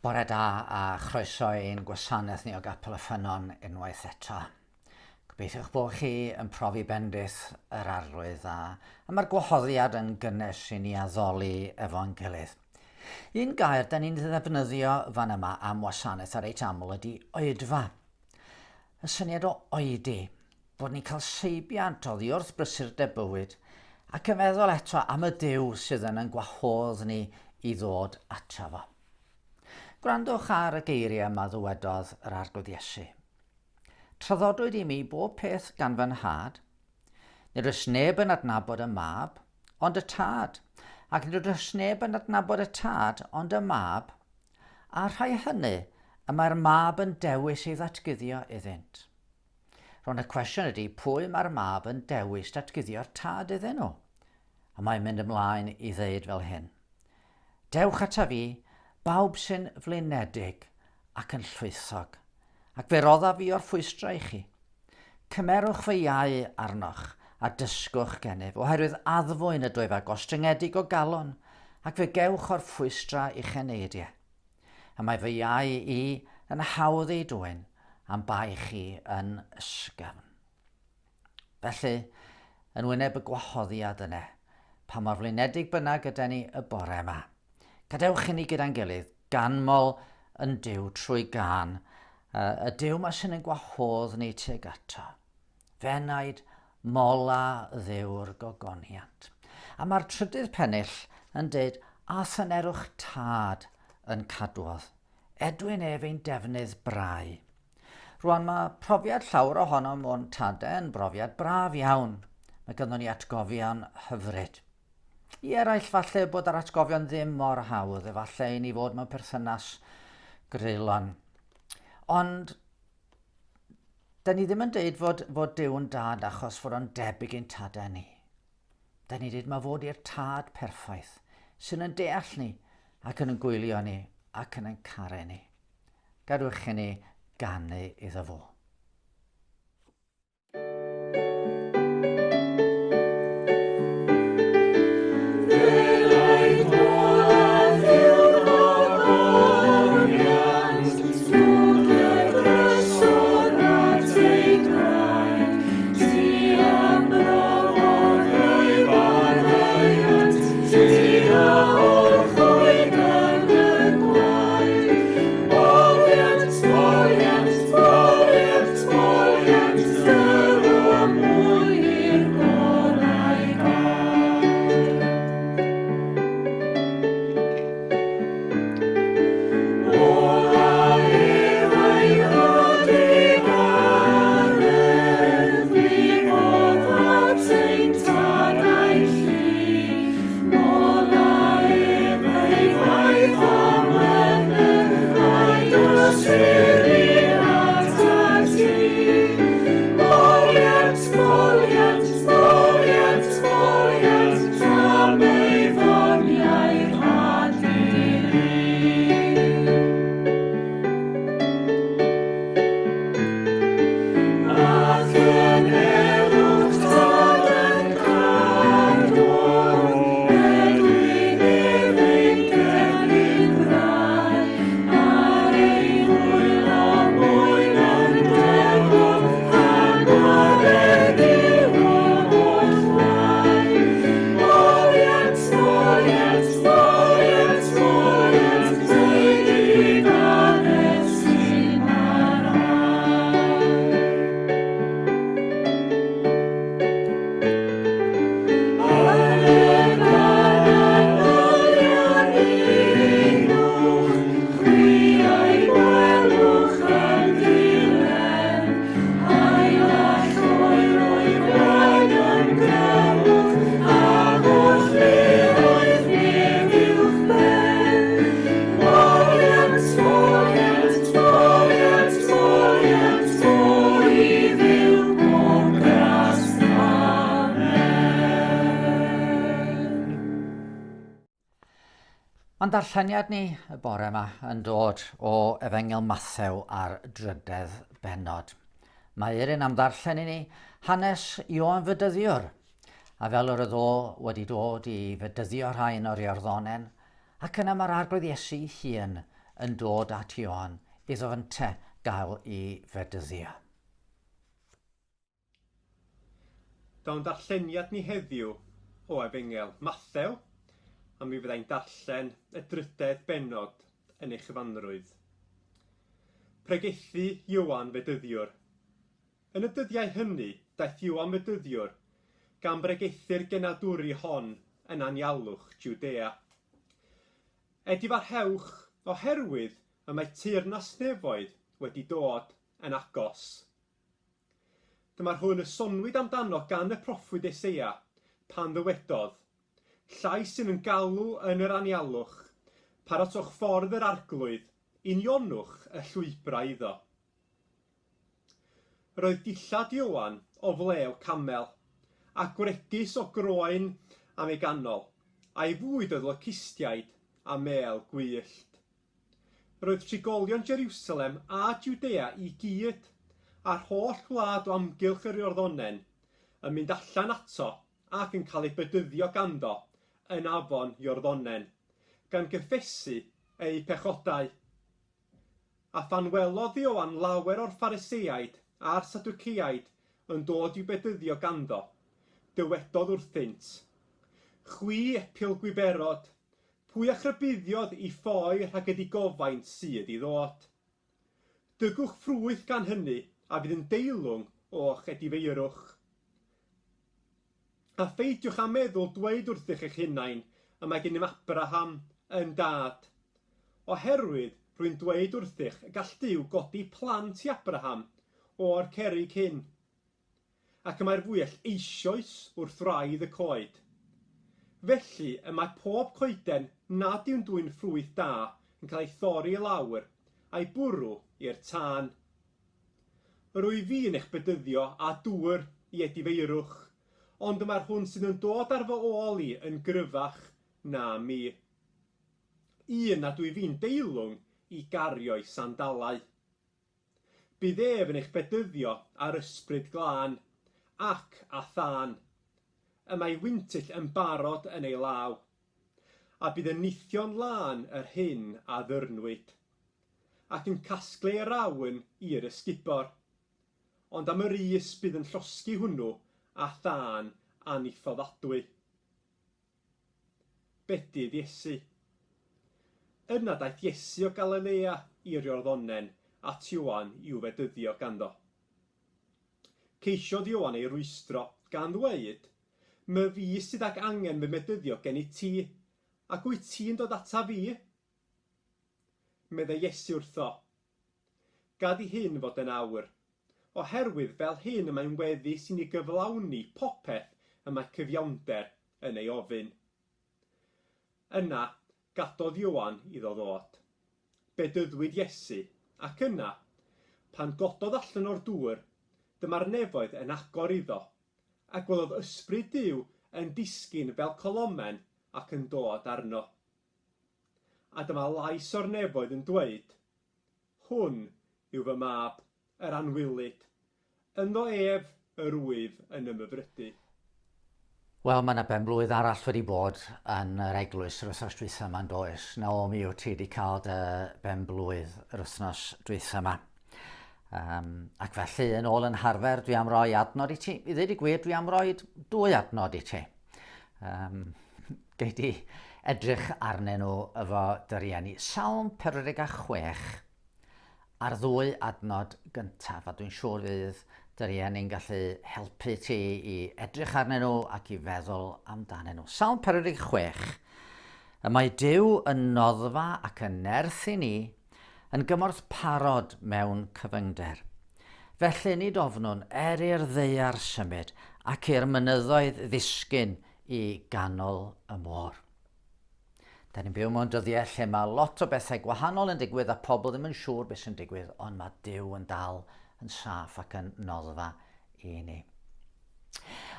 Bore da a chroeso i'n gwasanaeth ni o Gapel y Ffynnon unwaith eto. Gobeithiwch bod chi yn profi bendith yr Arglwydd a, a mae'r gwahoddiad yn gynnes i ni addoli efo'n gilydd. Un gair da ni'n ddefnyddio fan yma am wasanaeth ar reit aml ydy oedfa. Y syniad o oedi, bod ni'n cael seibiant oddi wrth brysurdeb bywyd ac yn meddwl eto am y Duw sydd yn yn gwahodd ni i ddod ato fo. Gwrandwch ar y geiriau yma ddywedodd yr Arglwydd Iesu. Traddodwyd i mi bob peth gan fy nhad. Nid oes neb yn adnabod y mab, ond y tad, ac nid oes neb yn adnabod y tad, ond y mab, a'r rhai hynny y mae'r mab yn dewis ei ddatguddio iddynt. Rwan y cwestiwn ydy, pwy mae'r mab yn dewis datguddio'r tad iddyn nhw? A mae'n mynd ymlaen i ddeud fel hyn. Dewch ata fi, bawb sy'n flinedig ac yn llwythog, ac fe roddaf fi o'r ffwystra i chi. Cymerwch fy iau arnoch a dysgwch gennyf, oherwydd addfwyn ydwyf a gostyngedig o galon, ac fe gewch o'r ffwystra i'ch eneidiau. A mae fy iau i yn hawdd ei dwyn, a'm bai chi yn ysgafn. Felly, yn wyneb y gwahoddiad yna, pa mor flinedig bynnag yda ni y bore yma, gadewch i ni gyda'n gilydd ganmol yn Duw trwy gân, y Duw ma sy'n yn gwahodd ni tuag ato. Fenaid mola Dduw'r gogoniant. A mae'r trydydd pennill yn deud, a thynerwch tad yn cadwodd. Edwyn ef ein defnydd brau. Rwan mae profiad llawer ohonom o'n tadau yn brofiad braf iawn. Mae ganddo ni atgofion hyfryd. I eraill falle bod yr atgofion ddim mor hawdd, efallai i ni fod mewn perthynas greulon. Ond Da ni ddim yn deud fod, fod Duw yn dad achos fod o'n debyg i'n tadau ni. Da ni dweud mae fod i'r tad perffaith sy'n yn deall ni ac yn yn gwylio ni ac yn yn caru ni. Gadwch i ni ganu iddo fo. Mae'n darlleniad ni y bore yma yn dod o Efengyl Mathew ar drydedd bennod. Mae Erin am ddarllen i ni hanes Ioan Fedyddiwr, a fel yr oedd o wedi dod i fedyddio rhai yn o'r Iorddonen, ac yna mae'r Arglwydd Iesu hun yn dod at Ioan iddo fynte gael i fedyddio. Daw'n darlleniad ni heddiw o Efengyl Mathew, a mi fyddai'n darllen y drydedd bennod yn ei chyfanrwydd. Pregethu Ioan Fedyddiwr. Yn y dyddiau hynny, daeth Ioan Fedyddiwr, gan bregethu'r genadwri hon yn anialwch Jwdea. Edifarhewch, oherwydd y mae teyrnas nefoedd wedi dod yn agos. Dyma'r hwn y soniwyd amdano gan y proffwyd Eseia, pan ddywedodd, Llais sydd yn galw yn yr anialwch, paratowch ffordd yr Arglwydd, unionwch y llwybrau iddo. Yr oedd dillad Ioan o flew camel, a gwregys o groen am ei ganol, a'i fwyd oedd locustiaid a mêl gwyllt. Roedd trigolion Jeriwsalem a Jwdea i gyd, a'r holl wlad o amgylch yr Iorddonen, yn mynd allan ato ac yn cael eu bedyddio ganddo yn afon Iorddonen, gan gyffesu eu pechodau. A phan welodd Ioan lawer o'r Phariseaid a'r Sadwceaid yn dod i'w bedyddio ganddo, dywedodd wrthynt, Chwi epil gwiberod, Pwy a'ch rhybuddiodd i ffoi rhag y digofaint sydd i ddod? Dygwch ffrwyth gan hynny a fydd yn deilwng o'ch edifeirwch. A pheidiwch â meddwl dweud wrthych eich hunain, y mae gennym Abraham yn dad. Oherwydd rwy'n dweud wrthych y gall Duw godi plant i Abraham o'r cerrig hyn. Ac y mae'r fwyell eisoes wrth wraidd y coed. Felly y mae pob coeden nad yw'n dwyn ffrwyth da yn cael ei thorri i lawr a'i bwrw i'r tân. Yr wyf fi yn eich bedyddio â dŵr i edifeirwch, ond y mae'r hwn sydd yn dod ar fy ôl i yn gryfach na mi. Un nad wyf fi'n deilwng i gario'i sandalau. Bydd ef yn eich bedyddio â'r Ysbryd Glân, ac â thân. Y mae wyntyll yn barod yn ei law, a bydd yn nithio'n lân yr hyn a ddyrnwyd, ac yn casglu ei rawn i'r ysgubor, ond am yr us bydd yn llosgi hwnnw â thân anniffoddadwy. Bedydd Iesu. Yna daeth Iesu o Galilea i'r Iorddonen at Ioan i'w fedyddio ganddo. Ceisiodd Ioan ei rwystro, gan ddweud, Myfi sydd ag angen fy medyddio gennyt ti, ac wyt ti'n dod ataf fi? Meddai Iesu wrtho, Gad i hyn fod yn awr, oherwydd fel hyn y mae'n weddus i ni gyflawni popeth y mae cyfiawnder yn ei ofyn. Yna, gadodd Ioan iddo ddod. Bedyddwyd Iesu, ac yna, pan gododd allan o'r dŵr, dyma'r nefoedd yn agor iddo, a gwelodd Ysbryd Duw yn disgyn fel colomen ac yn dod arno. A dyma lais o'r nefoedd yn dweud, Hwn yw fy mab, yr anwylyd, ynddo ef yr wyf yn ymhyfrydu. Wel, mae yna ben-blwydd arall wedi bod yn yr eglwys yr wythnos dwytha yma, yn does? Naomi, wyt ti wedi cael dy ben-blwydd yr wythnos dwytha yma? Um, ac felly, yn ôl yn harfer, dwi am roi adnod i ti. I ddweud y gwir, dwi am roi dwy adnod i ti. Um, gei di edrych arnyn nhw efo dy rieni. Salm 46 a'r ddwy adnod gyntaf, a dwi'n siŵr fydd dy rieni'n gallu helpu ti i edrych arnyn nhw ac i feddwl amdanyn nhw. Salm 46. Y mae Duw yn noddfa ac yn nerth i ni, yn gymorth parod mewn cyfyngder. Felly nid ofnwn er i'r ddaear symud ac i'r mynyddoedd ddisgyn i ganol y môr. Da ni'n byw mewn dyddiau lle mae lot o bethau gwahanol yn digwydd a pobl ddim yn siŵr beth sy'n digwydd, ond mae Duw yn dal yn saff ac yn noddfa i ni.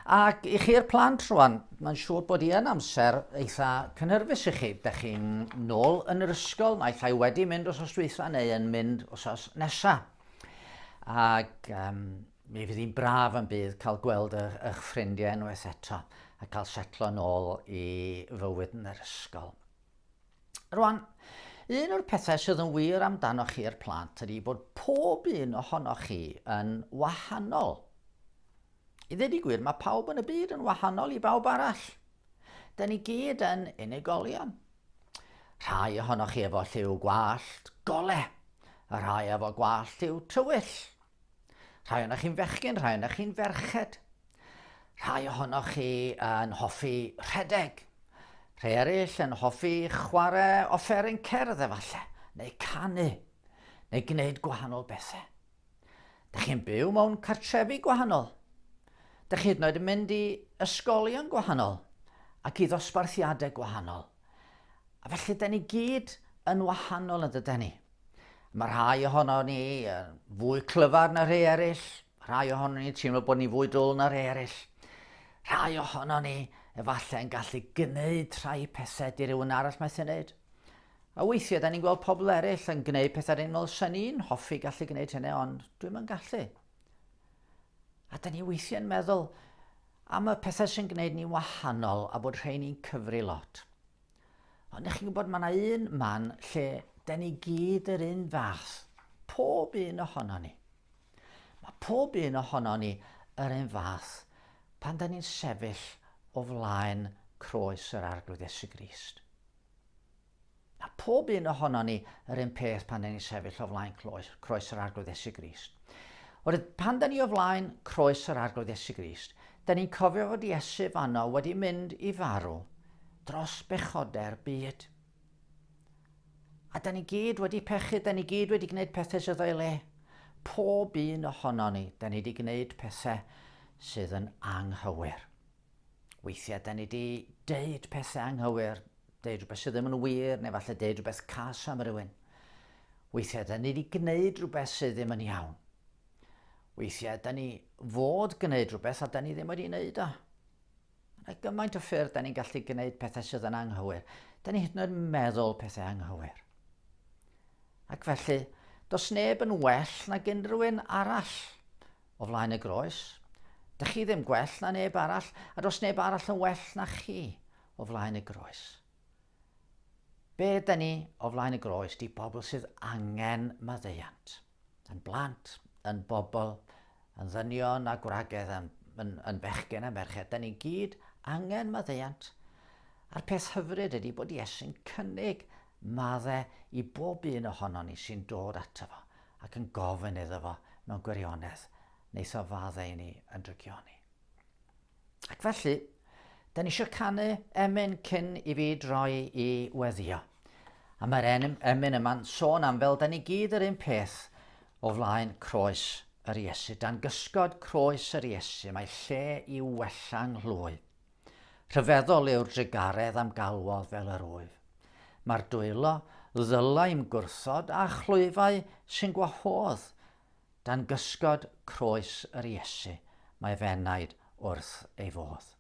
Ac i chi'r plant rwan, mae'n siŵr bod hi yn amser eitha cynhyrfus i chi. Da chi'n nôl yn yr ysgol, naill ai wedi mynd wrthnos dwytha neu yn mynd wrthnos nesa. Ac um, mi fydd hi'n braf yn bydd cael gweld eich, eich ffrindiau unwaith eto a cael setlo nôl i fywyd yn yr ysgol. Rwan, Un o'r pethau sydd yn wir amdanoch chi'r plant ydy bod pob un ohonoch chi yn wahanol. I ddweud y gwir, mae pawb yn y byd yn wahanol i bawb arall. Da ni gyd yn unigolion. Rhai ohonoch chi efo lliw gwallt gole, a rhai efo gwallt lliw tywyll. Rhai ohonoch chi'n fechgyn, rhai ohonoch chi'n ferched. Rhai ohonoch chi yn hoffi rhedeg. Rhai eraill yn hoffi chwarae offeryn cerdd efallai, neu canu, neu gwneud gwahanol bethau. Dych chi'n byw mewn cartrefi gwahanol. Dych chi hyd yn oed yn mynd i ysgolion gwahanol ac i ddosbarthiadau gwahanol. A felly, da ni gyd yn wahanol yn dydyn ni. Mae rhai ohono ni yn fwy clyfar na rhai eraill, rhai ohono ni'n teimlo bod ni fwy dwl na rhai eraill. Rhai ohono ni efallai yn gallu gwneud rhai pethau di rhywun arall methu wneud. A weithiau, da ni'n gweld pobl eraill yn gwneud pethau ni'n meddwl, sa'n ni'n hoffi gallu gwneud hynny, ond dwi'n yn gallu. A da ni weithiau'n meddwl am y pethau sy'n gwneud ni'n wahanol a bod rhai ni'n cyfri lot. Ond ych chi'n gwybod, mae yna un man lle da ni gyd yr un fath. Pob un ohono ni. Mae pob un ohono ni yr un fath pan da ni'n sefyll o flaen croes yr Arglwydd Iesu Grist. Mae pob un ohono ni yr un peth pan da ni'n sefyll o flaen croes, croes yr Arglwydd Iesu Grist. Oherwydd pan da ni o flaen croes yr Arglwydd Iesu Grist, da ni'n cofio fod Iesu fanno wedi mynd i farw dros bechodau'r byd. A da ni gyd wedi pechu, da ni gyd wedi gwneud pethau sydd o'i le. Pob un ohono ni, da ni wedi gwneud pethau sydd yn anghywir. Weithiau, da ni wedi deud pethau anghywir, deud rhywbeth sydd ddim yn wir, neu falle deud rhywbeth cas am rywun. Weithiau, da ni wedi gwneud rhywbeth sydd ddim yn iawn. Weithiau, da ni fod gwneud rhywbeth a da ni ddim wedi wneud o. Mae yna gymaint o ffyrdd da ni'n gallu gwneud pethau sydd yn anghywir. Da ni hyd yn oed yn meddwl pethau anghywir. Ac felly, does neb yn well nag unrhyw un arall o flaen y groes. Dych chi ddim gwell na neb arall, a does neb arall yn well na chi o flaen y groes. Be da ni o flaen y groes di bobl sydd angen maddeuant. Yn blant, yn bobl, yn ddynion a gwragedd, yn, yn, yn bechgyn a merched. Da ni gyd angen maddeuant. A'r peth hyfryd ydy bod Iesu'n cynnig madde i bob un ohono ni sy'n dod ato fo ac yn gofyn iddo fo mewn gwirionedd, wneith o fadde i ni yn drygioni. Ac felly, da ni eisiau canu emyn cyn i fi droi i weddio. A mae'r emyn yma'n sôn am fel da ni gyd yr un peth o flaen croes yr Iesu. Dan gysgod croes yr Iesu, mae lle i wella nghlwy. Rhyfeddol yw'r drugaredd am galwodd fel yr wyf. Mae'r dwylo ddylai'm gwrthod a chlwyfau sy'n gwahodd Dan gysgod croes yr Iesu mae f'enaid wrth ei fodd.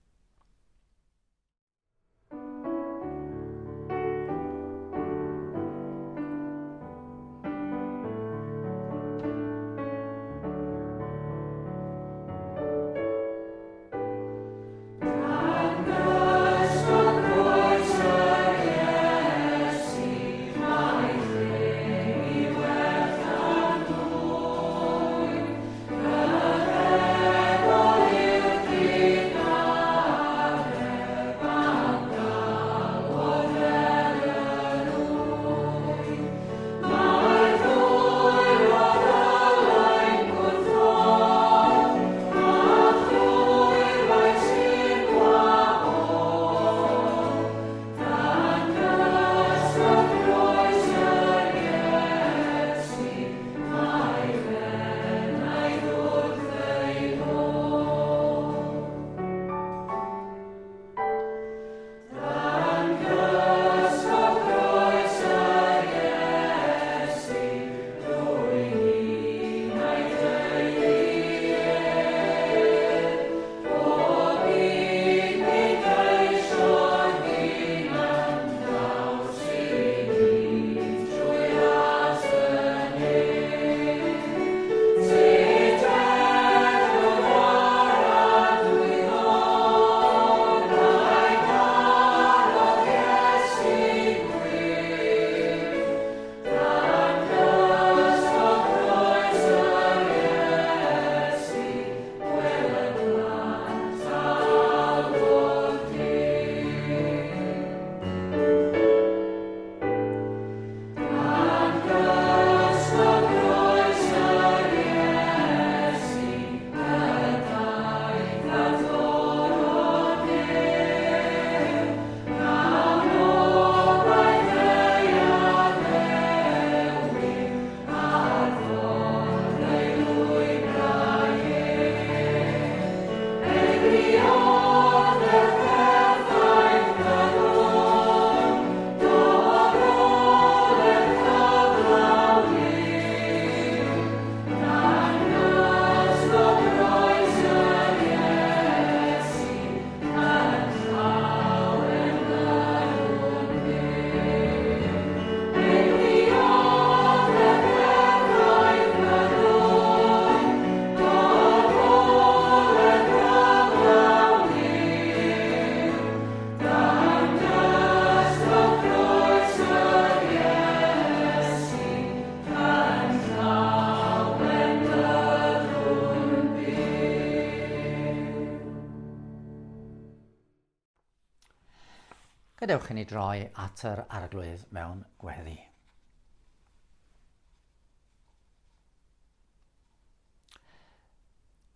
Gadewch i ni droi at yr Arglwydd mewn gweddi.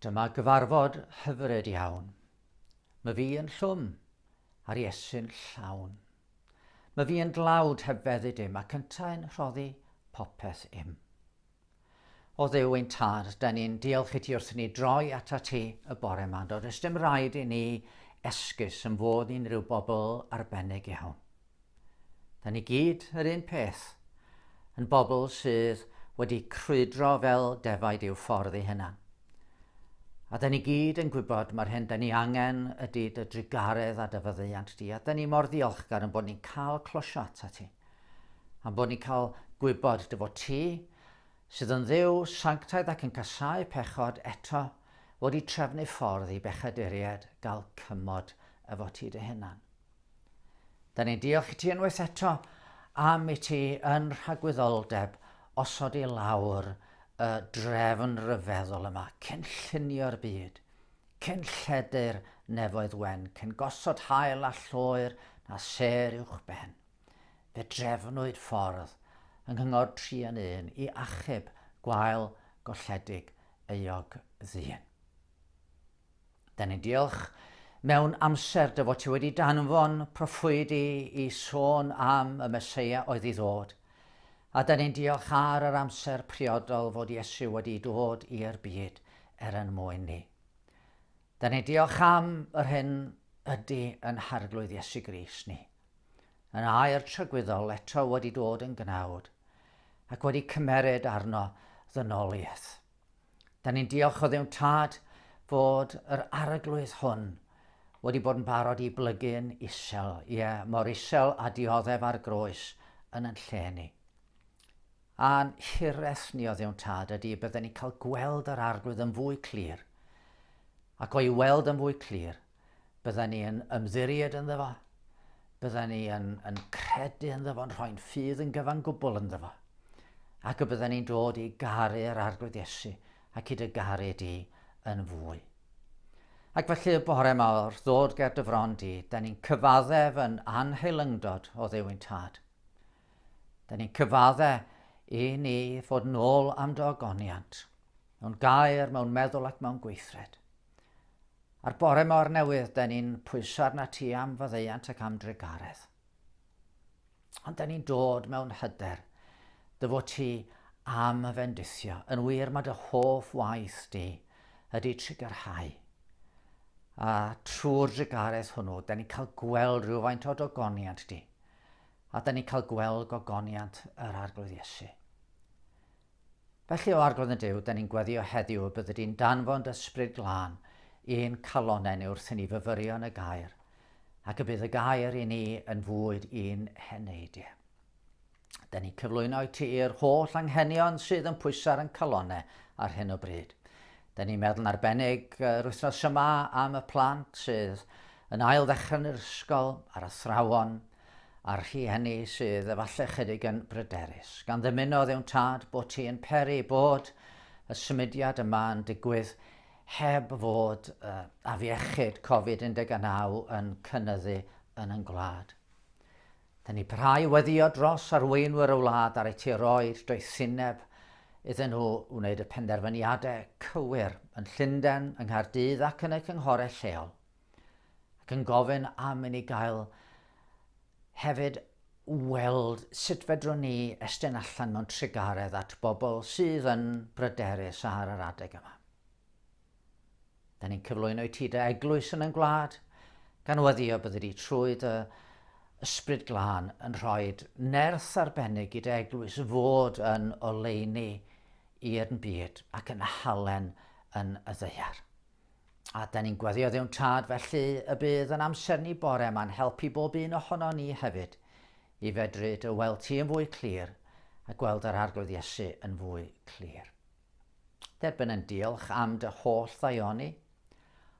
Dyma gyfarfod hyfryd iawn. Mae fi yn llwm, a'r Iesu'n llawn. Mae fi yn dlawd heb feddu dim, ac yntau'n rhoddi popeth im. O Dduw ein Tad, da ni'n diolch i ti wrth i ni droi atat ti y bore yma. Does dim rhaid i ni esgus yn fod ni'n rhyw bobl arbennig iawn. Da ni gyd yr un peth, yn bobl sydd wedi crwydro fel defaid i'w ffordd eu hunan. A da ni gyd yn gwybod mae'r hyn da ni angen ydy dy drugaredd a dy faddeuant di, a da ni mor ddiolchgar yn bod ni'n cael closio atat ti. Am bod ni'n cael gwybod dy fod ti, sydd yn Dduw sanctaidd ac yn casáu pechod, eto wedi trefnu ffordd i bechaduriaid gael cymod efo ti dy hunan. Da ni'n diolch i ti unwaith eto am i ti yn rhagwyddoldeb osod i lawr y drefn ryfeddol yma, cyn llunio'r byd, cyn lledu'r nefoedd wen, cyn gosod hael a lloer na sêr uwch ben. Fe drefnwyd ffordd yng Nghyngor Tri yn Un i achub gwael golledig euog ddyn. Da ni'n diolch mewn amser dy fod ti wedi danfon proffwydi i sôn am y Meseia oedd i ddod. A da ni'n diolch ar yr amser priodol fod Iesu wedi dod i'r byd er yn mwyn ni. Da ni'n diolch am yr hyn ydy yn Harglwydd Iesu Grist ni. Yn air tragwyddol eto wedi dod yn gnawd ac wedi cymeryd arno ddynoliaeth. Da ni'n diolch o Dduw Tad fod yr arglwydd hwn wedi bod yn barod i blygu'n isel, ie, mor isel a dioddef ar groes yn yn lle ni. A'n hiraeth ni o Dduw Tad ydy bydden ni'n cael gweld yr arglwydd yn fwy clir. Ac o'i weld yn fwy clir, Bydden ni yn ymddiried ynddo fo. Bydden ni yn, yn credu ynddo fo, yn rhoi'n ffydd yn gyfan gwbl ynddo fo. Ac y bydden ni'n dod i garu yr Arglwydd Iesu ac i dy garu di yn fwy. Ac felly y bore yma wrth ddod ger dy fron di, da ni'n cyfaddef yn anheilyngdod o Dduw ein Tad. Da ni'n cyfadde i ni fod nôl am dy ogoniant, mewn gair, mewn meddwl ac mewn gweithred. A'r bore mor newydd, da ni'n pwyso arna ti am faddeuant ac am drugaredd. Ond da ni'n dod mewn hyder dy fod ti am y fendithio. Yn wir, mae dy hoff waith di ydy trugarhau. A trwy'r drugaredd hwnnw, da ni'n cael gweld rhywfaint o dogoniant di. A da ni'n cael gweld gogoniant yr Arglwydd Iesu. Felly, o Arglwydd y Duw, da ni'n gweddio heddiw y byddi di'n danfon dy Ysbryd Glân i'n calonnau ni wrth i ni fyfyrio yn y gair, ac y bydd y gair i ni yn fwyd i'n heneidiau. Da ni'n cyflwyno i ti i'r holl anghenion sydd yn pwyso ar ein calonnau ar hyn o bryd. Da ni'n meddwl yn arbennig yr wythnos yma am y plant sydd yn ail ddechrau yn yr ysgol, a'r athrawon, a'r rhieni sydd efallai chydig yn bryderus, gan ddymuno Dduw'n Tad bod ti yn peri bod y symudiad yma yn digwydd heb fod uh, afiechyd Covid-19 yn cynyddu yn yn gwlad. Da ni parhau weddio dros arweinwyr y wlad ar ei ti roed doethineb iddyn nhw wneud y penderfyniadau cywir yn Llundain, yng Nghaerdydd ac yn y cynghorau lleol. ac yn gofyn am i ni gael hefyd weld sut fedrwn ni estyn allan mewn trugaredd at bobl sydd yn bryderus ar yr adeg yma. Da ni'n cyflwyno i ti dy eglwys yn ein gwlad, gan weddio byddi di trwy dy ysbryd glân yn rhoi nerth arbennig i dy eglwys fod yn oleuni i'r byd ac yn halen yn y ddaear. A da ni'n gweddio Dduw'n Tad felly y bydd yn amser ni bore yma'n helpu bob un ohono ni hefyd i fedru dy weld ti yn fwy clir a gweld yr Arglwydd Iesu yn fwy clir. Derbyn yn diolch am dy holl ddaioni.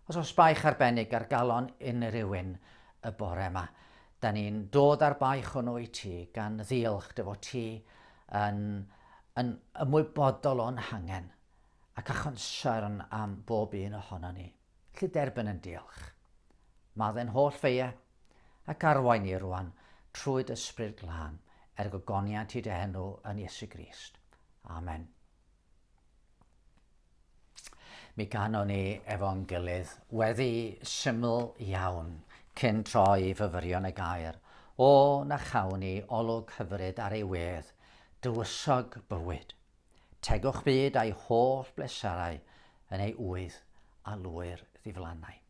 Os oes baich arbennig ar galon unrhyw un y bore yma, da ni'n dod â'r baich hwnnw i ti gan ddiolch dy fod ti yn, yn ymwybodol o'n hangen ac â chonsyrn am bob un ohonon ni. Felly derbyn yn diolch. Maddau'n holl feia ac arwain ni rwan trwy dy Ysbryd Glân, er gogoniant i dy enw yn Iesu Grist. Amen. Mi ganon ni efo'n gilydd weddi syml iawn cyn troi i fyfyrio yn y gair. O, na chawn ni olwg hyfryd ar ei wedd, dywysog bywyd. Tegwch byd a'i holl bleserau yn ei ŵydd a lwyr ddiflannau.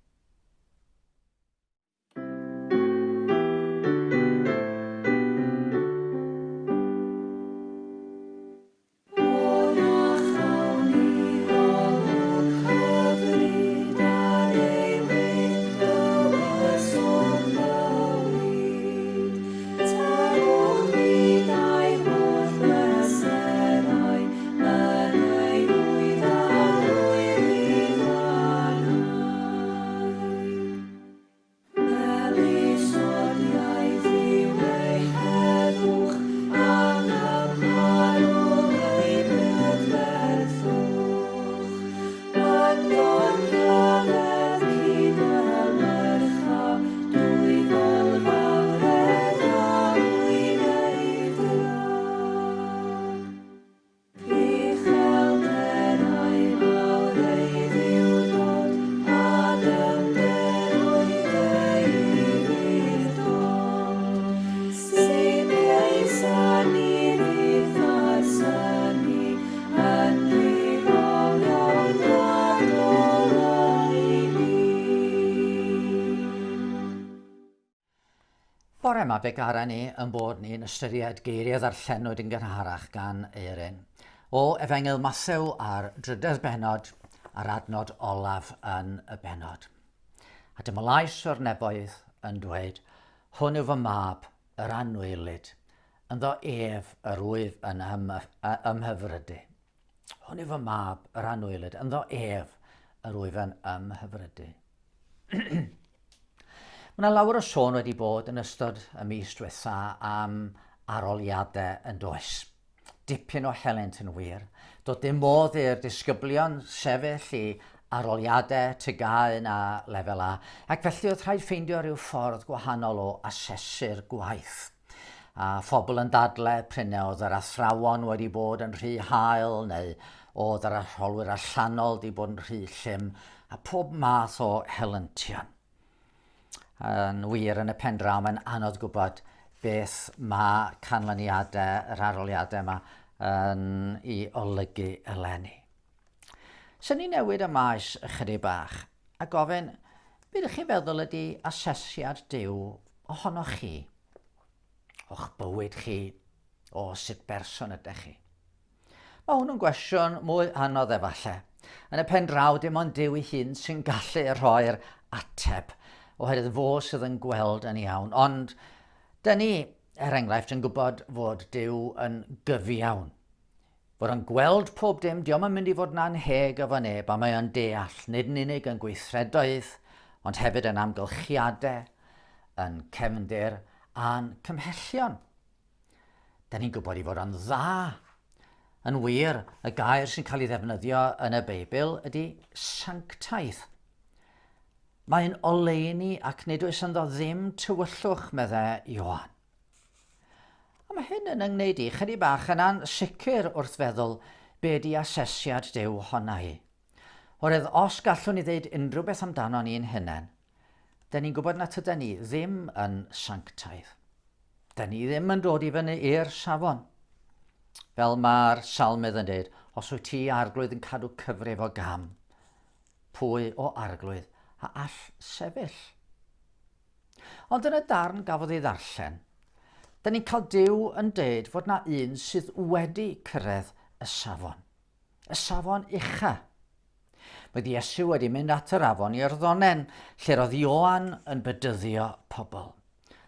Bore yma fe gara ni yn bod ni'n ystyried geiriau ddarllenwyd yn gynharach gan Eirin o Efengyl Mathew a'r drydedd bennod a'r adnod olaf yn y bennod. A dyma lais o'r neboedd yn dweud, Hwn yw fy mab, yr anwylyd, ynddo ef yr wyf yn ymhyfrydu. Hwn yw fy mab, yr anwylyd, ynddo ef yr wyf yn ymhyfrydu. Mae yna lawer o sôn wedi bod yn ystod y mis diwetha am aroliadau yn does. Dipyn o helynt yn wir. Doedd dim modd i'r disgyblion sefyll i aroliadau TGAU na lefel A, ac felly oedd rhaid ffeindio rhyw ffordd gwahanol o asesu'r gwaith. A phobl yn dadle prin oedd yr athrawon wedi bod yn rhy hael neu oedd yr arholwyr allanol wedi bod yn rhy llym, a pob math o helyntion. Yn wir, yn y pen draw, mae'n anodd gwybod beth mae canlyniadau yr arholiadau yma yn ei olygu eleni. Sy'n ni newid y maes ychydig bach a gofyn, beth ydych chi'n feddwl ydy asesiad Duw ohonoch chi, o'ch bywyd chi, o sut berson ydych chi? Mae hwn yn gwestiwn mwy anodd efallai. Yn y pen draw, dim ond Duw ei hun sy'n gallu rhoi'r ateb, oherwydd fo sydd yn gweld yn iawn. Ond, dyn ni, er enghraifft, yn gwybod fod Duw yn gyfiawn. Fod o'n gweld pob dim, diolch yn mynd i fod yn anheg efo neb, a mae o'n deall, nid yn unig yn gweithredoedd, ond hefyd yn amgylchiadau, yn cefndir a'n cymhellion. Da ni'n gwybod ei fod o'n dda. Yn wir, y gair sy'n cael ei ddefnyddio yn y Beibl ydy sanctaidd. Mae'n oleuni ac nid oes ynddo ddim tywyllwch, meddai Ioan. A mae hyn yn yngwneud i chydig bach yn ansicr wrth feddwl be di asesiad Duw honna i. Oherwydd os gallwn ni ddeud unrhyw beth amdano ni'n hunain, Dyn ni'n gwybod na tyda ni ddim yn sanctaidd. Dyn ni ddim yn dod i fyny i'r safon. Fel mae'r salmydd yn dweud, os wyt ti arglwydd yn cadw cyfrif o gam, pwy o arglwydd a all sefyll? Ond yn y darn gafodd ei ddarllen, dyn ni'n cael Duw yn dweud fod na un sydd wedi cyrraedd y safon. Y safon ucha. Roedd Iesu wedi mynd at yr afon Iorddonen, lle roedd Ioan yn bedyddio pobl.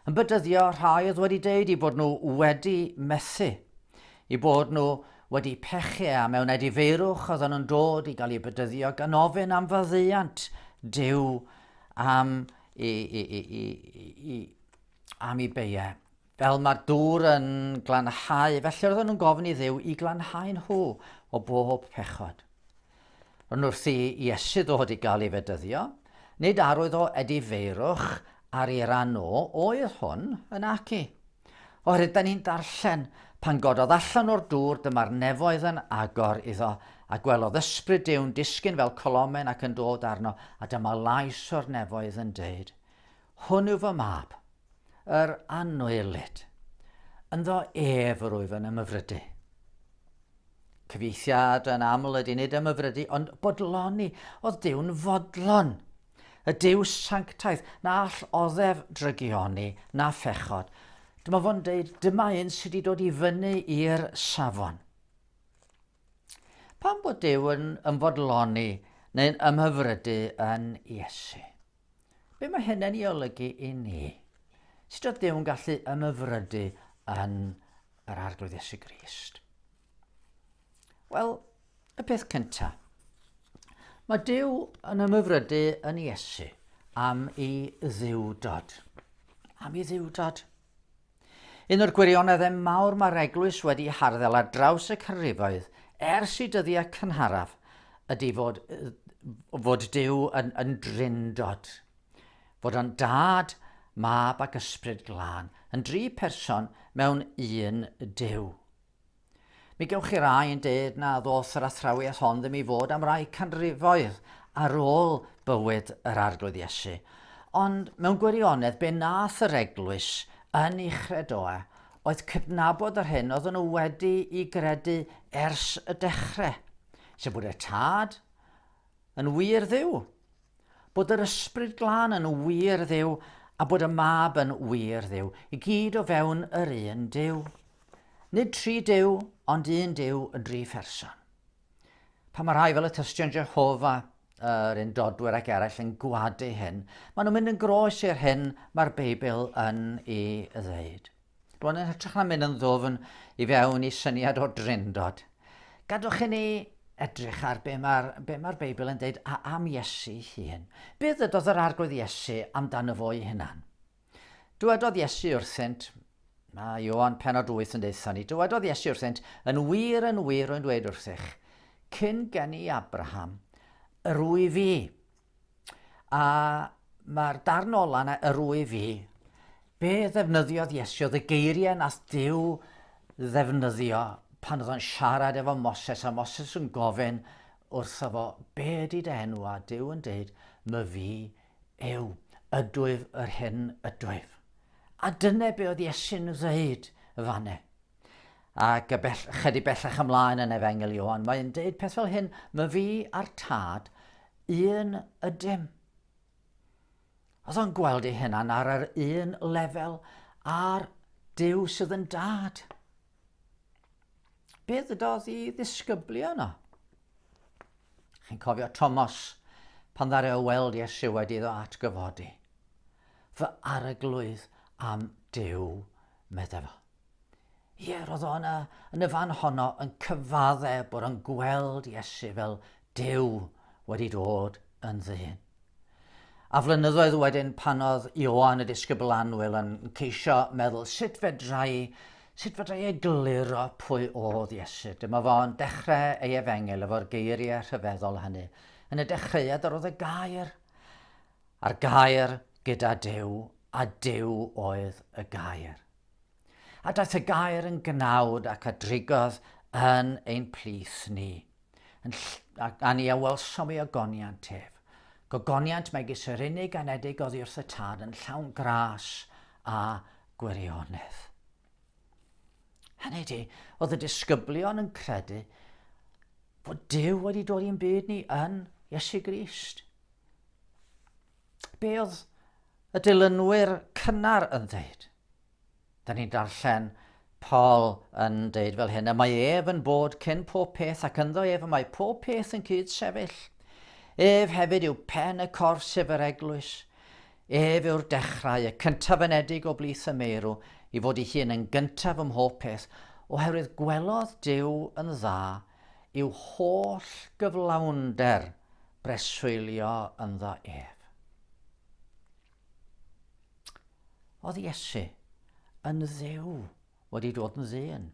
Yn bedyddio rhai oedd wedi deud i bod nhw wedi methu, i bod nhw wedi pechu a mewn edifeirwch oedden nhw'n dod i gael eu bedyddio gan ofyn am faddeuant Duw am i, i, i, i, i, am i beiau. Fel mae'r dŵr yn glanhau, felly roedden nhw'n gofyn i Dduw i glanhau nhw o bob pechod. Ond wrth i Iesu ddod i gael ei fedyddio, nid arwydd o edifeirwch ar ei ran o oedd hwn yn aci. Oherwydd da ni'n darllen, pan gododd allan o'r dŵr dyma'r nefoedd yn agor iddo, a gwelodd ysbryd Duw'n disgyn fel colomen ac yn dod arno, a dyma lais o'r nefoedd yn deud, Hwn yw fy mab, yr anwylyd. Ynddo ef yr wyf yn ymhyfrydu. Cyfieithiad yn aml ydy nid ymhyfrydu, ond bodloni. Oedd Duw'n fodlon. Y Duw sanctaidd, na all oddef drygioni na phechod. Dyma fo'n deud, dyma un sydd wedi dod i fyny i'r safon. Pam bod Duw yn ymfodloni neu'n ymhyfrydu yn Iesu? Be mae hyn yn ei olygu i ni? Sut oedd Duw'n gallu ymhyfrydu yn yr Arglwydd Iesu Grist? Wel, y peth cyntaf. Mae Duw yn ymhyfrydu yn Iesu am ei ddiwdod. Am ei ddiwdod. Un o'r gwirioneddau mawr mae'r eglwys wedi harddel ar draws y canrifoedd ers i dyddiau cynharaf ydy fod, fod Duw yn, yn drindod. Fod o'n dad, mab ac ysbryd glân, yn dri person mewn un Duw. Mi gewch chi rai yn deud na ddoth yr athrawiaeth hon ddim i fod am rai canrifoedd ar ôl bywyd yr Arglwydd Iesu. Ond mewn gwirionedd, be nath yr eglwys yn ei chredoau oedd cydnabod yr hyn oedden nhw wedi i gredu ers y dechrau, sef bod y Tad yn wir Dduw, bod yr Ysbryd Glân yn wir Dduw a bod y Mab yn wir Dduw, i gyd o fewn yr un Duw. Nid tri Duw, ond un Duw yn dri pherson. Pan mae rhai fel y Tystion Jehofa, yr Undodwyr ac eraill yn gwadu hyn, maen nhw'n mynd yn groes i'r hyn mae'r Beibl yn ei ddeud. Rwan yn hytrach na mynd yn ddwfn i fewn i syniad o drindod, gadwch i ni edrych ar be mae'r be mae'r Beibl yn deud am Iesu hun. Be ddydodd yr Arglwydd Iesu amdano fo ei hunan? Dywedodd Iesu wrthynt, mae Ioan penod 8 yn deutha ni, dywedodd Iesu wrthynt, yn wir, yn wir, rwy'n dweud wrthych, cyn geni Abraham, yr wyf fi. A mae'r darn ola yna, yr wyf fi, be ddefnyddiodd Iesu oedd y geiriau nath Duw ddefnyddio pan oedd o'n siarad efo Moses, a Moses yn gofyn wrtho fo, be ydy dy enw? A Duw yn deud, my fi yw, ydwyf yr hyn ydwyf. A dyna be oedd Iesu'n ddeud fanne. Ac y bell, chydig bellach ymlaen yn Efengyl Ioan, mae'n deud peth fel hyn, mae fi a'r tad un ydym. Oedd o'n gweld ei hunan ar yr un lefel a'r Duw sydd yn dad. Be ddydodd i ddisgyblion o? Chi'n cofio Thomas pan ddaru o weld Iesu wedi iddo atgyfodi. Fy arglwydd am Duw, medde fo. Ie, roedd o yna, yn y fan honno yn cyfadde bod o'n gweld Iesu fel Duw wedi dod yn ddyn. A flynyddoedd wedyn pan oedd Ioan y disgybl annwyl yn ceisio meddwl sut fedra i, sut fedra i egluro pwy oedd Iesu. Dyma fo'n dechrau ei efengyl efo'r geiriau rhyfeddol hynny. Yn y dechreuad yr oedd y gair, a'r gair gyda Duw, a Duw oedd y gair. A daeth y gair yn gnawd ac a drigodd yn ein plith ni. Yn a, a ni a welsom ei ogoniant ef. Gogoniant megis yr unig anedig oddi wrth y tad yn llawn gras a gwirionedd. Hynny ydy, oedd y disgyblion yn credu fod Duw wedi dod i'n byd ni yn Iesu Grist. Be oedd y dilynwyr cynnar yn dweud? Da ni'n darllen Paul yn deud fel hyn, y mae ef yn bod cyn pob peth ac ynddo ef y mae pob peth yn cyd-sefyll. Ef hefyd yw pen y corff sef yr eglwys. Ef yw'r dechrau, y cyntaf anedig o blith y meirw, i fod ei hun yn gyntaf ym mhob peth, oherwydd gwelodd Duw yn dda i'w holl gyflawnder breswylio ynddo ef. Oedd Iesu yn Dduw wedi dod yn ddyn.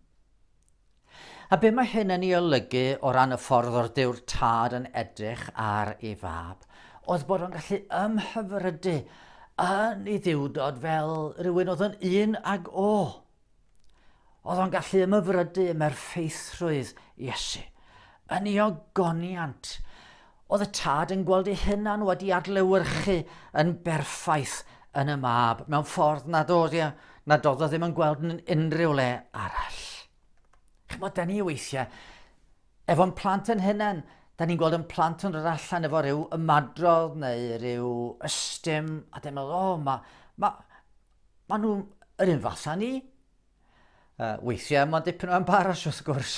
A be mae hyn yn ei olygu o ran y ffordd o'r Duw'r Tad yn edrych ar ei fab, oedd bod o'n gallu ymhyfrydu, yn ei ddiwdod fel rhywun oedd yn un ag o. Oedd o'n gallu ymhyfrydu ym mherffeithrwydd Iesu, yn ei ogoniant. Oedd y tad yn gweld ei hunan wedi adlewyrchu yn berffaith yn y mab, mewn ffordd nad oedd, e, nad oedd o ddim yn gweld yn unrhyw le arall. Chymod, da ni weithiau, efo'n plant yn hunain, da ni'n gweld yn plant yn dod allan efo rhyw ymadrodd neu rhyw ystym, a dyn meddwl, o, oh, mae ma, ma nhw yr un fath â ni. Weithiau mae'n dipyn o embaras wrth gwrs,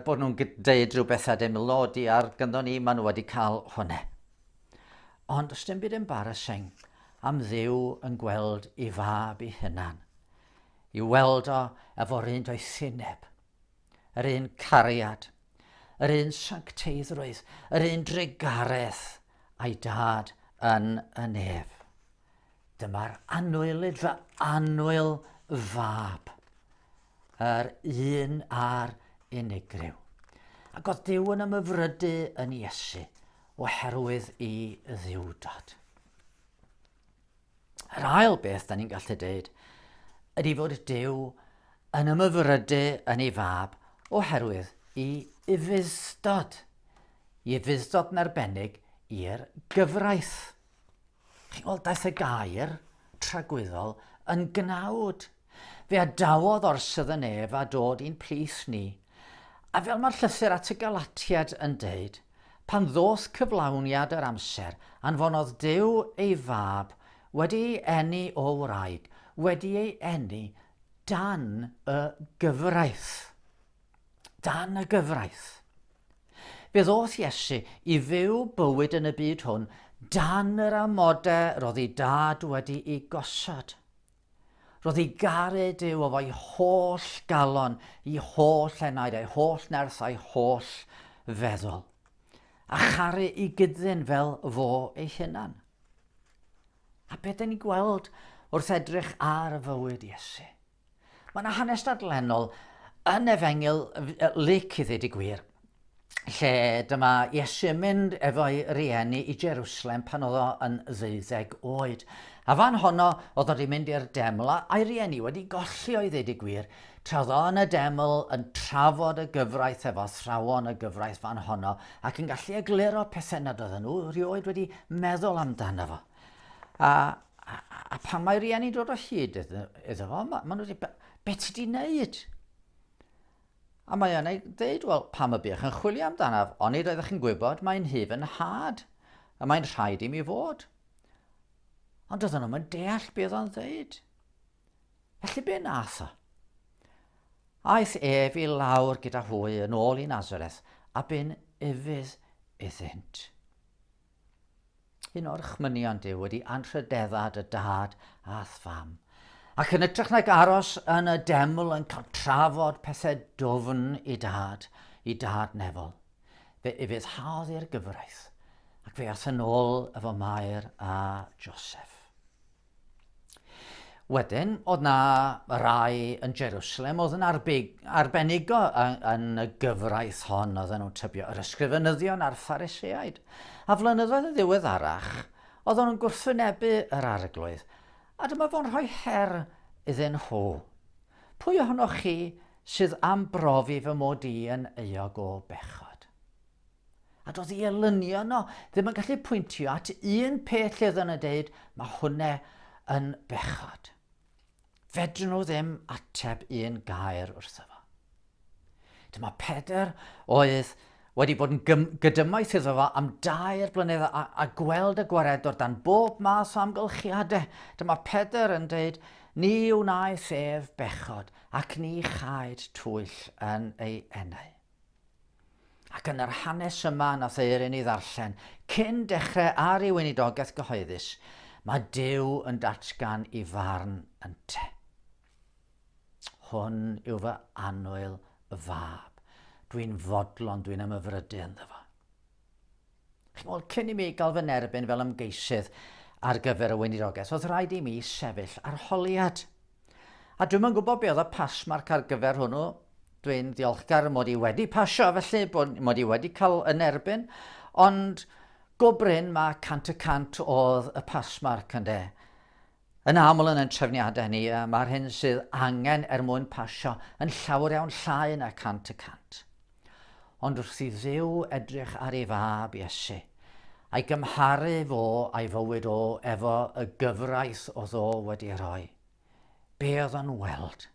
bod nhw'n deud rhyw bethau dim lodi ar gynddo ni, maen nhw wedi cael hwnna. Ond os dim byd embarrassing am Dduw yn gweld i fab i hunan, i weld o efo'r un doethineb, yr un cariad, yr un sancteiddrwydd, yr un drugaredd a'i dad yn y nef. Dyma'r anwylyd fy annwyl fab, yr un a'r unigryw. Ac oedd Duw yn ymhyfrydu yn Iesu oherwydd i ddiwdod. Yr ail beth da ni'n gallu deud ydy fod Duw yn ymhyfrydu yn ei fab oherwydd i ufudd-dod. I ufudd-dod yn arbennig i'r gyfraith. Chi'n gweld, daeth y gair tragwyddol yn gnawd. Fe adawodd orsydd y nef a dod i'n plith ni. A fel mae'r llythyr at y Galatiad yn deud, pan ddoth cyflawniad yr amser, anfonodd Duw ei fab, wedi ei eni o wraig, wedi ei eni dan y gyfraith. Dan y gyfraith. Fe ddoth Iesu i fyw bywyd yn y byd hwn dan yr amodau roedd ei dad wedi'i gosod. Roedd ei garu Duw efo'i holl galon, i holl enaid, a'i holl nerth, a'i holl feddwl. A charu i gyddyn fel fo ei hunan. A beth dyn ni'n gweld wrth edrych ar fywyd Iesu? Mae yna hanes dadlennol yn Efengyl Luc i ddweud y gwir, lle dyma Iesu yn mynd efo'i rieni i Jerusalem pan oedd o yn ddeuddeg oed. A fan honno oedd o wedi mynd i'r deml a'i rieni wedi golli o i ddweud y gwir, tra oedd o yn y deml yn trafod y gyfraith efo athrawon y gyfraith fan honno ac yn gallu egluro pethau nad oedden nhw rioed wedi meddwl amdano fo. A A, a pan mae rieni'n dod o hyd iddo, iddo fo, ma, maen nhw wedi, be ti di wneud? A mae o'n ei dweud, wel, pam y bu'ch yn chwilio amdanaf, onid oeddech chi'n gwybod mae'n hyf yn nhad, y mae'n rhaid i mi fod. Ond doedden nhw'n deall be oedd o'n dweud. Felly be nath o? Aeth ef i lawr gyda hwy yn ôl i Nazareth a bu'n ufudd iddynt. Un o'r chmynion Duw wedi anrhydeddad y dad a'th fam. Ac yn ytrach nag aros yn y deml yn cael trafod pethau dwfn i dad, i dad nefol, fe ufuddhaodd i'r gyfraith, ac fe ath yn ôl efo Mair a Joseph. Wedyn, oedd na rai yn Jerusalem oedd yn arbig, arbenigo yn, yn y gyfraith hon, oedden nhw'n tybio, yr ysgrifenyddion a'r Phariseaid. A flynyddoedd yn ddiweddarach, oedden nhw'n gwrthwynebu yr arglwydd, a dyma fo'n rhoi her iddyn nhw. Pwy ohonoch chi sydd am brofi fy mod i yn euog o bechod? A doedd ei elynion o ddim yn gallu pwyntio at un peth lle oedden nhw'n dweud, mae hwnna yn bechod. Fedrwn nhw ddim ateb un gair wrtho fo. Dyma Pedr oedd wedi bod yn gydymaith iddo fo am dair blynedd a, a gweld y gwaredwr dan bob math o amgylchiadau. Dyma Pedr yn dweud, ni wnaeth ef bechod ac ni chaed twyll yn ei enau. Ac yn yr hanes yma nath Eirin ei ddarllen, cyn dechrau ar ei weinidogaeth gyhoeddus, mae Duw yn datgan i farn ynte. Hwn yw fy annwyl fab. Dwi'n fodlon, dwi'n ymhyfrydu ynddo fo. Chi'n cyn i mi gael fy nerbyn fel ymgeisydd ar gyfer y weinidogaeth, oedd rhaid i mi sefyll arholiad. A dwi'm yn gwybod be oedd y pass mark ar gyfer hwnnw. Dwi'n ddiolchgar mod i wedi pasio felly, bod mod i wedi cael yn erbyn, ond go brin mae 100% oedd y pass mark ynde. Yn aml yn ein trefniadau ni, mae'r hyn sydd angen er mwyn pasio yn llawer iawn llai na 100%. Ond wrth i Dduw edrych ar ei fab Iesu, a'i gymharu fo a'i fywyd o efo y gyfraith oedd o wedi rhoi, be oedd o'n weld?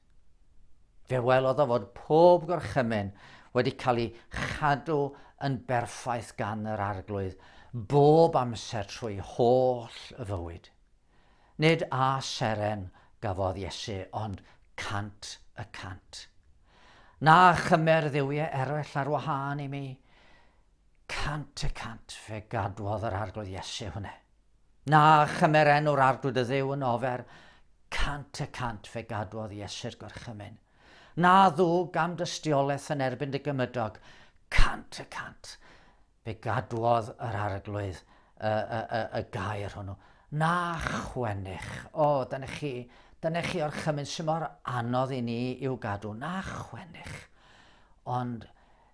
Fe welodd o fod pob gorchymyn wedi cael ei chadw yn berffaith gan yr Arglwydd bob amser trwy holl y fywyd. Nid a seren gafodd Iesu, ond 100%. Na chymer dduwiau eraill ar wahân i mi. 100% fe gadwodd yr Arglwydd Iesu hwnna. Na chymer enw'r Arglwydd y Dduw yn ofer. 100% fe gadwodd Iesu'r gorchymyn. Na ddwg am dystiolaeth yn erbyn dy gymydog. 100% Fe gadwodd yr Arglwydd y, y, y, y gair hwnnw. Na chwennych. O, dyna chi, dyna chi orchymyn sy'n mor anodd i ni i'w gadw. Na chwennych. Ond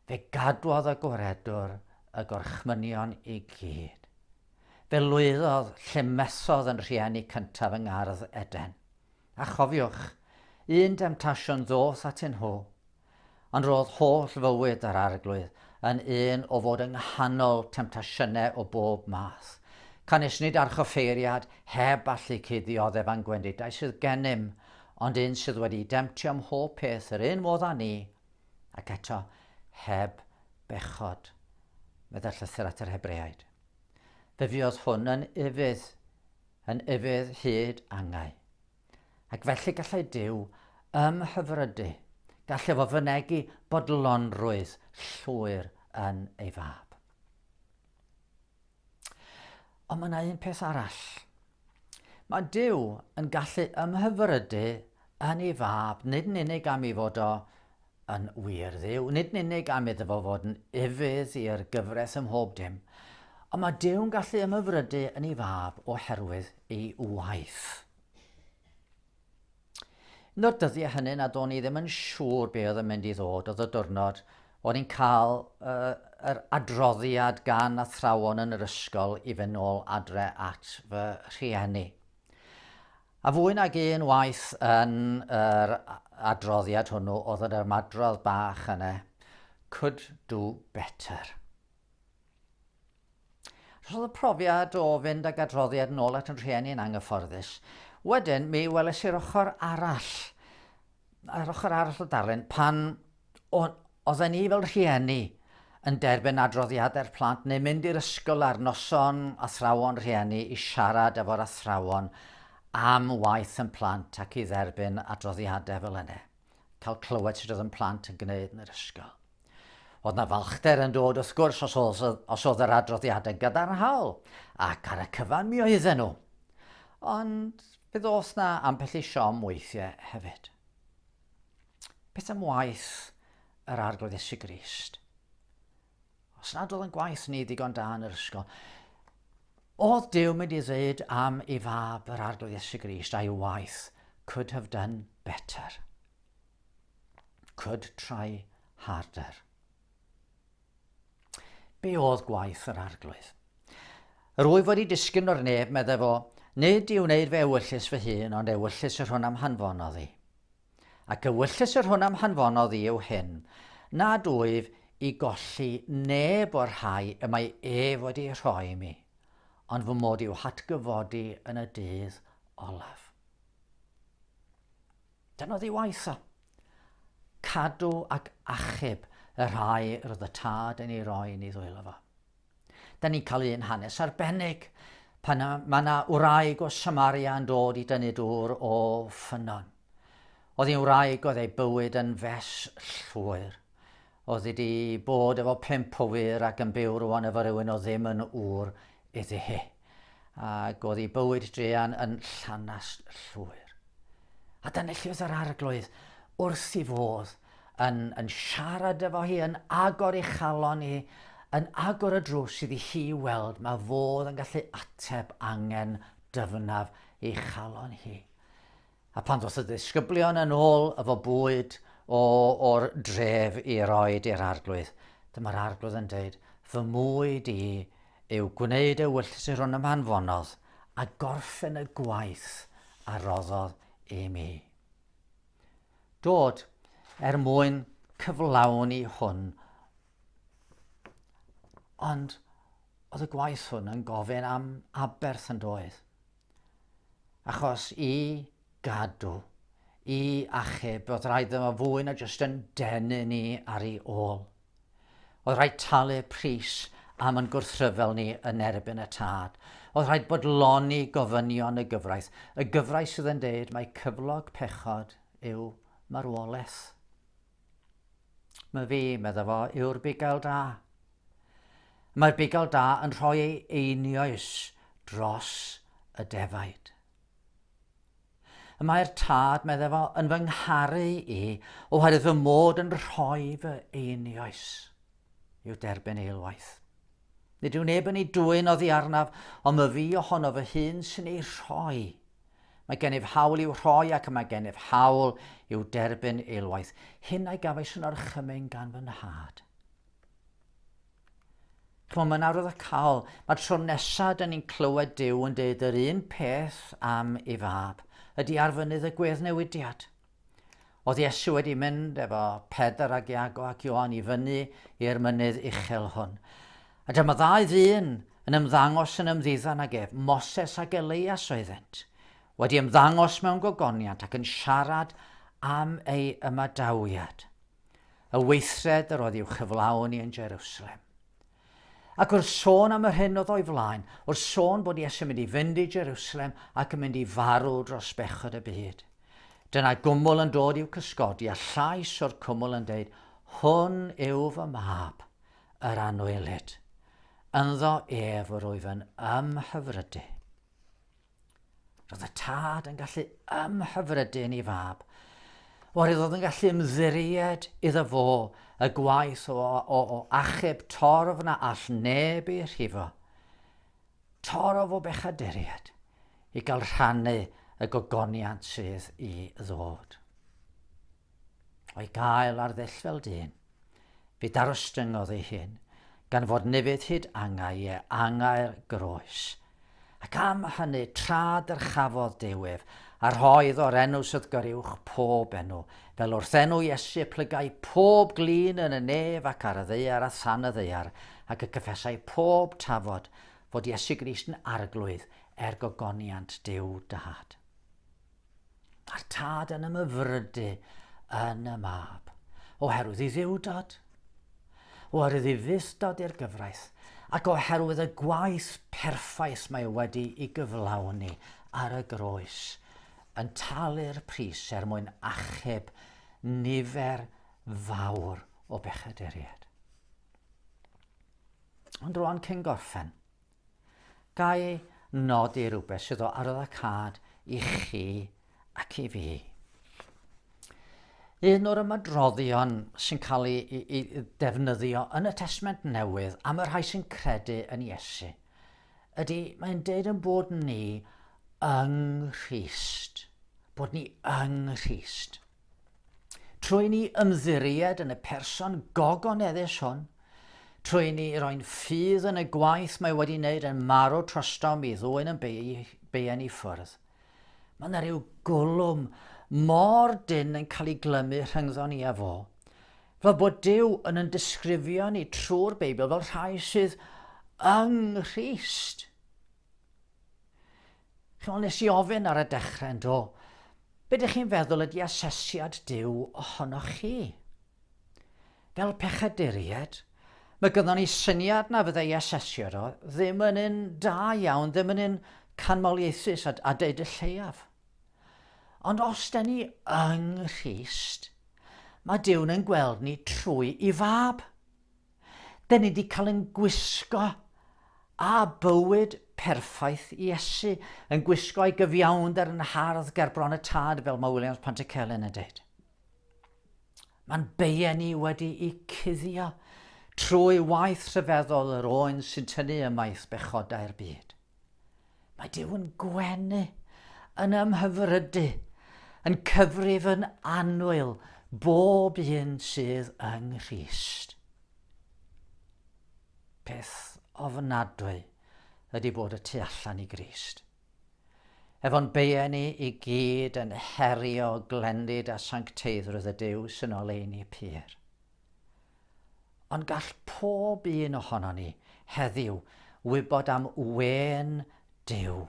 fe gadwodd y gwaredwr y gorchmynion i gyd. Fe lwyddodd lle methodd yn rhieni cyntaf yng Ngardd Eden. A chofiwch, un demtasiwn ddoth atyn nhw, Ond roedd holl fywyd yr Arglwydd yn un o fod yng nghanol temtasiynau o bob math. Canys nid archoffeiriad heb allu cyd-ddioddef â'n gwendidau sydd gennym, ond un sydd wedi demtio ym mhob peth yr un modd â ni, ac eto heb bechod, meddai'r llythyr at yr Hebreaid. Fe fuodd hwn yn ufudd, yn ufudd hyd angau. Ac felly gallai Duw ymhyfrydu, gallai fo fynegi bodlonrwydd llwyr yn ei fab. Ond mae yna un peth arall. Mae Duw yn gallu ymhyfrydu yn ei fab, nid yn unig am ei fod o yn wir Dduw, nid yn unig am iddo fo fod yn ufudd i'r gyfres ym mhob dim, ond mae Duw'n gallu ymhyfrydu yn ei fab oherwydd ei waith. Un o'r dyddiau hynny nad o'n i ddim yn siŵr be oedd yn mynd i ddod oedd y diwrnod o'n i'n cael uh, yr adroddiad gan athrawon yn yr ysgol i fynd nôl adre at fy rhieni. A fwy nag un waith yn yr adroddiad hwnnw oedd yr ymadrodd bach yna, could do better. Roedd y profiad o fynd ag adroddiad yn ôl at yn rhieni yn anghyfforddus. Wedyn, mi weles i'r ochr arall, yr ochr arall o darlun, pan oedden ni fel rhieni yn derbyn adroddiadau'r plant neu mynd i'r ysgol ar noson athrawon rhieni i siarad efo'r athrawon am waith yn plant ac i dderbyn adroddiadau fel yna. Cael clywed sut oedd yn plant yn gwneud yn yr ysgol. Oedd na falchder yn dod wrth gwrs os oedd, os oedd yr adroddiadau gadarnhaol, ac ar y cyfan mi oedden nhw. Ond fe ddoth na ambell i siom weithiau hefyd. Beth am waith yr Arglwydd Iesu Grist? Os nad oedd yn gwaith ni ddigon da yn yr ysgol, oedd Duw mynd i ddweud am ei fab yr Arglwydd Iesu Grist a'i waith could have done better. Could try harder. Be oedd gwaith yr arglwydd? Yr wyf wedi disgyn o'r nef, meddai fo, nid i wneud fy ewyllys fy hun, ond ewyllys yr hwn am hanfonodd i. Ac ewyllys yr hwn am hanfonodd i yw hyn, nad wyf i golli neb o'r rhai y mae ef wedi rhoi i mi, ond fy mod i'w hatgyfodi yn y dydd olaf. Dyna oedd ei waith o. Cadw ac achub y rhai roedd y tad yn ei roi yn ei ddwylo fo. Da ni'n cael un hanes arbennig pan mae yna wraig o Samaria yn dod i dynnu dŵr o ffynnon. Oedd hi'n wraig oedd ei bywyd yn fes llwyr. Oedd hi wedi bod efo pump o wyr ac yn byw rwan efo rhywun oedd ddim yn ŵr iddi hi. Ac oedd ei bywyd druan yn llanast llwyr. A dyna lle oedd yr arglwydd wrth i fodd yn, yn siarad efo hi, yn agor ei chalon hi, yn agor y drws iddi hi weld mae fodd yn gallu ateb angen dyfnaf ei chalon hi. A pan ddoth y disgyblion yn ôl efo bwyd o, o'r dref i roed i'r arglwydd, dyma'r arglwydd yn dweud, fy mwyd i yw gwneud ewyllys i'r hwn ym hanfonodd a gorffen y gwaith a roddodd i mi. Dod er mwyn cyflawni hwn. Ond oedd y gwaith hwn yn gofyn am aberth yn doedd. Achos i gadw, i achub, oedd rhaid iddo fwy na jyst yn denu ni ar ei ôl. Oedd rhaid talu pris am yn gwrthryfel ni yn erbyn y tad. Oedd rhaid bodloni gofynion y gyfraith, y gyfraith sydd yn deud mai cyflog pechod yw marwolaeth. Mae fi, medda fo, yw'r bugail da. Mae'r bugail da yn rhoi ei einioes dros y defaid. Y mae'r tad, medde fo, yn fy ngharu i, oherwydd fy mod yn rhoi fy einioes i'w derbyn eilwaith. Nid yw neb yn ei dwyn oddi arnaf, ond my fi ohono fy hun sy'n ei rhoi. Mae gennyf hawl i'w rhoi ac y mae gennyf hawl i'w derbyn eilwaith. Hyn a'i gafais yn orchymyn gan fy nhad. Chymod, mae'n arwyddocaol. Mae'r tro nesaf dyn ni'n clywed Duw yn deud yr un peth am ei fab, ydy ar fynydd y gweddnewidiad. Oedd Iesu wedi mynd efo Pedr ac Iago ac Ioan i fyny i'r mynydd uchel hwn. A dyma ddau ddyn yn ymddangos yn ymddiddan ag ef, Moses ac Eleias oeddent, wedi ymddangos mewn gogoniant ac yn siarad am ei ymadawiad. Y weithred yr oedd i'w chyflawni yn Jerusalem. Ac wrth sôn am yr hyn oedd o'i flaen, wrth sôn bod Iesu'n mynd i fynd i Jerusalem ac yn mynd i farw dros bechod y byd, dyna gwmwl yn dod i'w cysgodi a llais o'r cwmwl yn deud, Hwn yw fy mab, yr anwylyd. Ynddo ef yr wyf yn ymhyfrydu. Roedd y tad yn gallu ymhyfrydu yn ei fab. Oherwydd oedd yn gallu ymddiried iddo fo y gwaith o, o, o achub torf na all neb ei rhifo. Torf o bechaduriaid i gael rhannu y gogoniant sydd i ddod. O'i gael ar ddull fel dyn, fe darostyngodd ei hun, gan fod nefydd hyd angau, ie, angau'r groes. Ac am hynny, tra dyrchafodd Duw ef, a rhoi iddo'r enw sydd goruwch pob enw, fel wrth enw Iesu y plygai pob glin yn y nef ac ar y ddaear a than y ddaear, ac y cyffesai pob tafod fod Iesu Grist yn Arglwydd er gogoniant Duw Dad. Mae'r tad yn ymhyfrydu yn y mab, oherwydd ei ddiwdod, oherwydd ei fusdod i'r gyfraith, ac oherwydd y gwaith perffaith mae wedi ei gyflawni ar y groes, yn talu'r pris er mwyn achub nifer fawr o bechaduriaid. Ond rwan cyn gorffen, Ga i nodi rhywbeth sydd o arwyddocâd i chi ac i fi? Un o'r ymadroddion sy'n cael ei, ei, ei defnyddio yn y Testament Newydd am y rhai sy'n credu yn Iesu ydy mae'n deud yn bod ni yng Nghrist. Bod ni yng Nghrist. Trwy ni ymddiried yn y person gogoneddus hwn, trwy ni roi'n ffydd yn y gwaith mae wedi wneud yn marw trostom i ddwyn yn beien i ffwrdd, mae yna rhyw gwlwm mor dynn yn cael ei glymu rhyngddo ni a fo, fel bod Duw yn yn disgrifio ni trwy'r Beibl fel rhai sydd yng Nghrist. Chimod, nes i ofyn ar y dechrau yn do, be dych chi'n feddwl ydy asesiad Duw ohonoch chi? Fel pechaduriaid, mae gynnon ni syniad na fyddai asesiad o ddim yn un da iawn, ddim yn un canmoliaethus a, a deud y lleiaf. Ond os da ni yng Nghrist, mae Duw'n yn gweld ni trwy i fab. Dyn ni wedi cael yn gwisgo a bywyd perffaith Iesu, yn gwisgo ei gyfiawnder yn hardd ger bron y tad, fel mae Williams Pantycelyn yn dweud. Mae'n beien ni wedi'i cuddio trwy waith rhyfeddol yr oen sy'n tynnu ymaith bechodau'r byd. Mae Duw yn gwenu, yn ymhyfrydu, yn cyfrif yn annwyl bob un sydd yng Nghrist. Peth ofnadwy ydy bod y tu allan i Grist. Efo'n beien ni i gyd yn herio glendid a sancteiddrwydd y Duw sy'n oleuni pur. Ond gall pob un ohono ni heddiw wybod am wên Duw,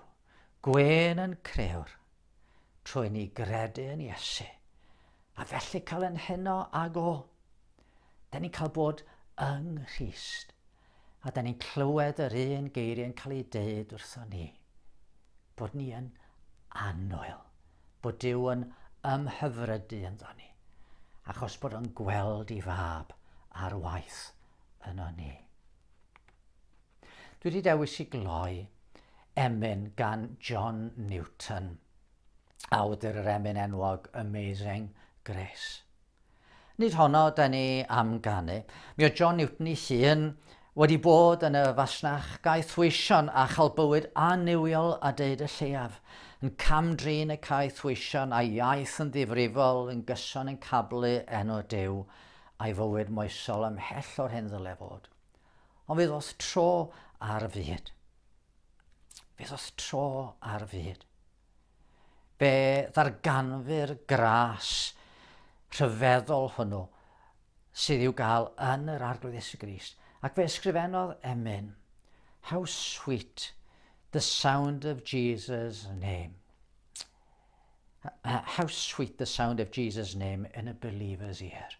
gwên yn crëwr, trwy ni gredu yn Iesu, a felly cael yn heno ag o. Da ni'n cael bod yng Nghrist, a da ni'n clywed yr un geiriau yn cael ei deud wrtho ni, bod ni yn annwyl, bod Duw yn ymhyfrydu ynddo ni, achos bod o'n gweld i fab ar waith yno ni. Dwi wedi dewis i gloi emyn gan John Newton, awdur yr emyn enwog Amazing Grace. Nid honno da ni am ganu. Mi oedd John Newton ei hun wedi bod yn y fasnach gaethweision a chael bywyd annuwiol a deud y lleiaf, yn cam-drin y caethweision a'i iaith yn ddifrifol, yn gyson yn cablu enw Duw a'i fywyd moesol ymhell o'r hyn ddyle fod. Ond fe ddoth tro ar fyd. Fe ddoth tro ar fyd. Fe ddarganfu'r gras rhyfeddol hwnnw sydd i'w gael yn yr Arglwydd Iesu Grist, ac fe ysgrifennodd emyn, How sweet the sound of Jesus' name. How sweet the sound of Jesus' name in a believer's ear.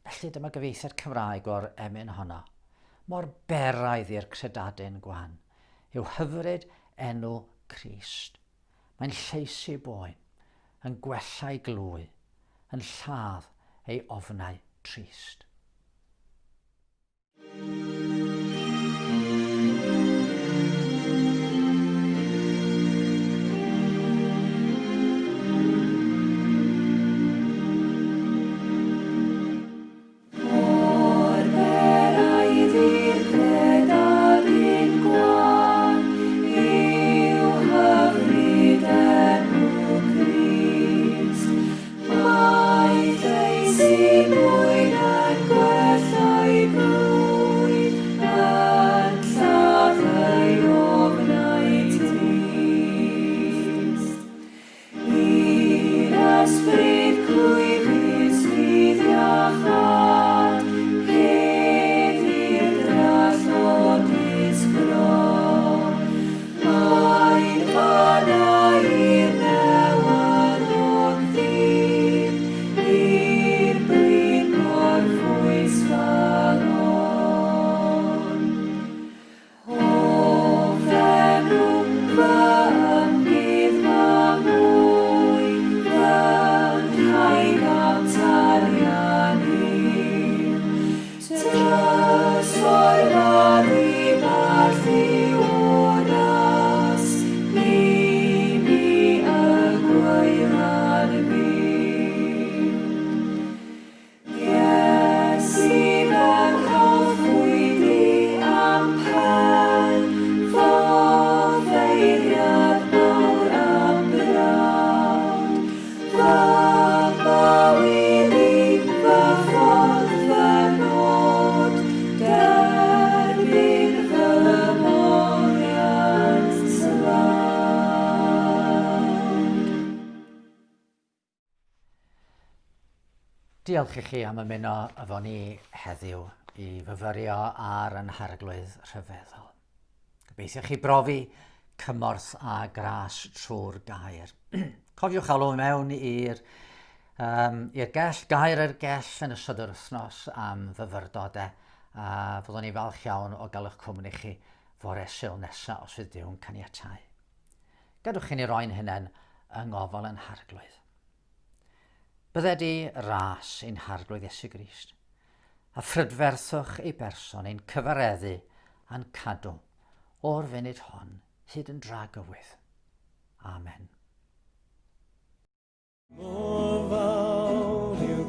Felly dyma gyfieithiad Cymraeg o'r emyn honno. Mor beraidd i'r credadun gwan yw hyfryd enw Crist. Mae'n lleisi boen, yn gwella'i glwy, yn lladd ei ofnau trist. Mor beraidd i'r credadun gwan yw hyfryd enw Crist. Mae lleisi mwyn yn gwella'i glwy, yn lladd ei ofnau trist. I'r ysbryd clwyfus fydd iachâd, hedd i'r drallodus fro. Mae'n fanna i'r newynog ddyn, i'r blin gorffwys falon. Hoff enw fy ymguddfa mwy, fy nghraig a'm tarian i. Trysor ddihbarth yw oras, i mi y gwaelan fydd. Iesu fy nghrochwyd i a'm pen, F'offeiriad mawr a'm brawd. Fy mywyd i, fy ffordd, fy nod, Derbyn fy moliant tlawd. Diolch i chi am ymuno efo ni heddiw i fyfyrio ar yn Harglwydd rhyfeddol. Gobeithio chi brofi cymorth a gras trwy'r gair. Cofiwch alw mewn i'r um, i'r gell, gair yr gell yn ystod yr wythnos am fyfyrdodau, a fyddwn ni falch iawn o gael eich cwmni chi fore Sul nesaf os fydd Duw'n caniatáu. Gadwch i ni roi'n hunain yng ngofal yn Harglwydd. Bydded i ras ein Harglwydd Iesu Grist, a phrydferthwch ei berson ein cyfareddu a'n cadw o'r funud hon hyd yn dragywydd. Amen. Mor fawr yw